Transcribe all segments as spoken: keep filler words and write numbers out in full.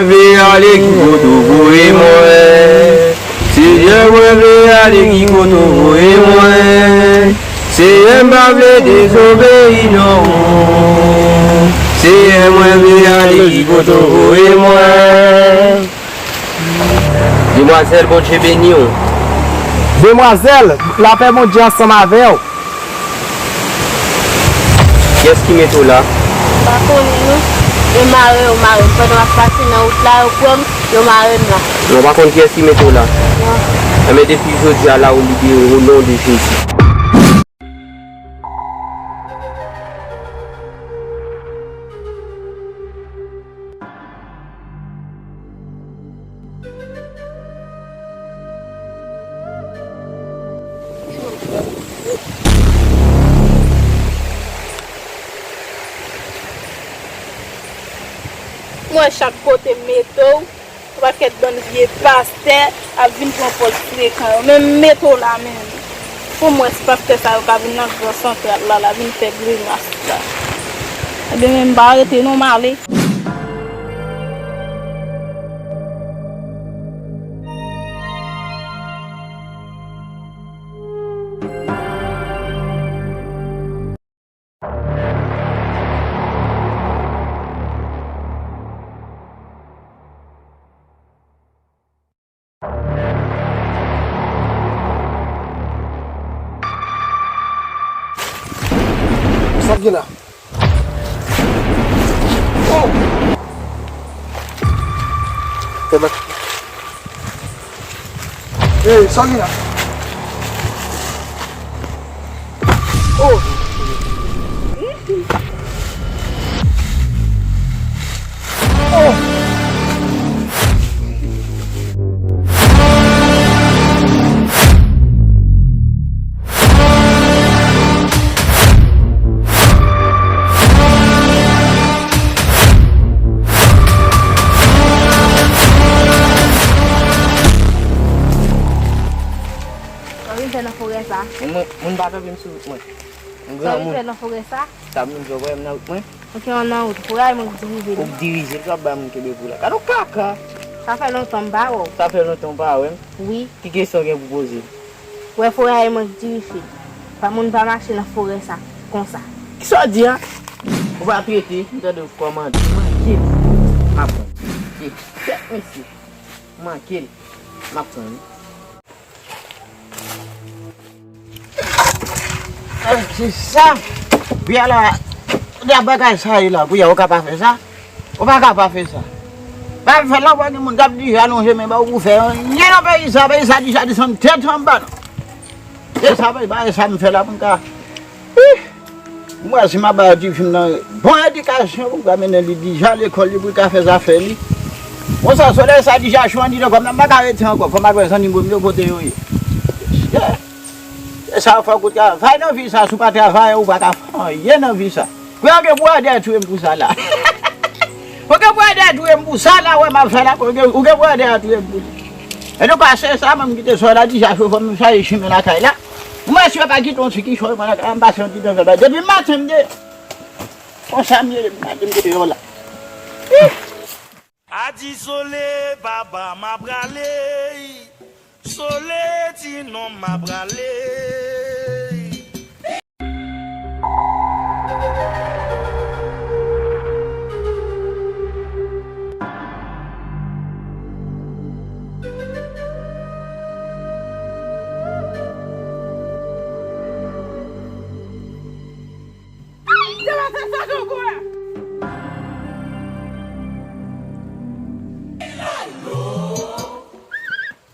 Mwen vle ale ki kote w voye mwen. Seyè, mwen vle ale ki kote w voye mwen. Seyè, m pa vle dezobeyi non. Seyè, mwen vle ale ki kote w voye mwen. Demwazèl, Bondye beni w. Demwazèl, lapè Bondye ansanm avè w. Kiyès ki mete w la? M pa konnen non. E mare yo mare m. Pandan m ap pase nan wout la, yo pran m, yo mare m la. Ou pa konn kiyès ki mete w la? Non. Enben, depi jodi a la, ou libere, o non de Jezi. Mwen, chak kote m mete w, yon pakèt bann vye pastè ap vin pran pòz frekan yo. Men m mete w la menm. Pou m wè si pastè sa yo ka vin nan gran santral la, la vin fè grimas la. Ebyen, men m pa rete non, m ale. Sa k gen la? Oh! Fè bak. Ey, sa w gen la? Oh! Oh! Sa w vin fè nan forè sa? Mwen, mwen pa tanpri m sou wout mwen. Sa w vin fè nan forè sa? Sa moun jò wè m nan wout mwen. Ok, ann nan wout. Fò rale mwen k dirije li. Ou k dirije l, w ap bay moun kenbe pou la. Gade w kaka. Sa fè lontan m pa wè w. Sa fè lontan w pa wè m? Wi. Ki kesyon w gen pou poze m? Wè fò rale mwen k dirije li. Pa moun pa mache nan forè sa konsa. Kisa w di a? Ou pa trete, m tande w kòmande. Manke l. M ap pran. Tèt mesye. Manke l. M ap pran wi. Ah, se sa. Wi, ala, de bagay sa ye la, wi, ou ka pa fè sa. Ou pa ka pa fè sa. Pa fè la, w gen moun k ap dija lonje men ba w pou fè anyen nan peyi sa, peyi sa dija desann tèt anba non. Se sa, bagay sa m fè la pou m ka. Ih! Mwen si m ap ba Difim nan bon edikasyon pou l ka mennen li dija lekòl li pou l ka fè zafè li. Konsa, solèy sa dija cho andidan kò m nan, m pa ka rete ankò, fò m al wè zanmi m yo kote yo ye. Yeah. E sa fò kou travay nan vi sa, si w pa travay, ou pa ka fè anyen nan vi sa. Kounya w gen pou ede touye m pou sa la. Ou gen pou ede touye m pou sa la, wè m ap fè la, ou gen, ou gen pou ede touye m pou li. E nou pase sa, mwen m kite sò la dija cho, fò m chaje chimen lakay la. Mwen si yo pa kite yon ti kichòy mwen lakay la, m pase yon ti tan fè bagay. Depi maten m de, konsa m ye, depi maten m de deyò la. Ih! A di Sole, papa, m ap prale. Sole, ti non, m ap prale.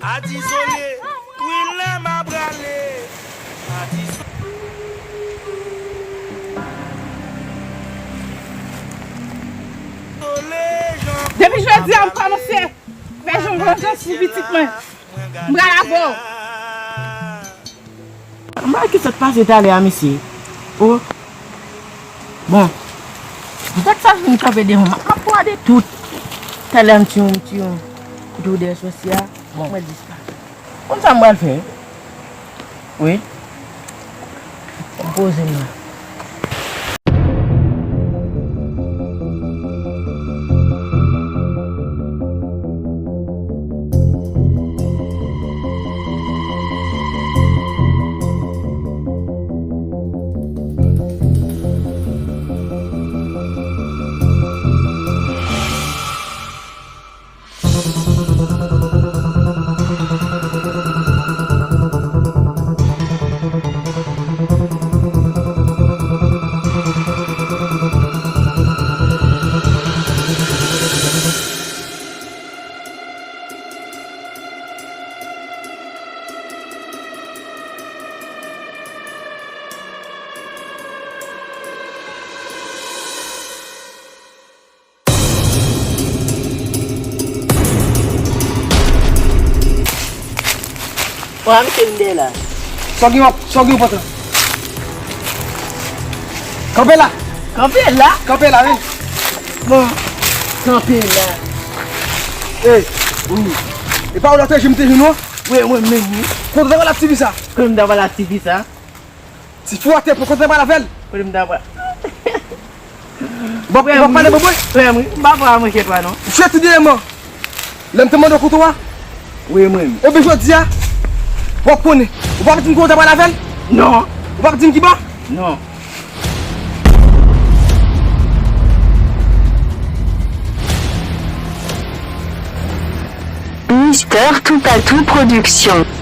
A di Sole, wi lè m a prale. A di Sole, Sole, jan. Depi jodi a, m kòmanse fè jan vanjans pou pitit mwen. M pral avè w. M pa wè kisa k pase talè a, mesye. O. Bon. Petèt sa vin kanpe devan m, m ap gade tout. Talè m ti yon, ti yon kout odè sòsyè a. Bon. Mwen disparèt. Konn sa m pral fè? Wi. M poze m la. Bon, a misye m dèyè la. Sa w gen w ap, sa w gen w ap pran? Kanpe la! Kanpe la? Kanpe la, wi. Bon, kanpe la. Ey, wi. E pa ou lòt jim te jwenn ou? Wi, mwen menm, wi. Kote w t ap pale ak tifi sa? Kote m t ap pale ak tifi sa? Ti fou atè, pou kote w t ap pale avè l? Kote m t ap pale? Bon, ou pa pale bon, bon? Frè m, wi. M pa pale mwen chèf la, non. Jwèt ou dèyè mwen. Lè m te mande w kote w a? Wi, mwen. Ebyen, jodi a, w ap konnen. Ou p ap di m kote w t ap pale avè l? Non. Ou p ap di m ki bò? Non. Mister Toupatou Production.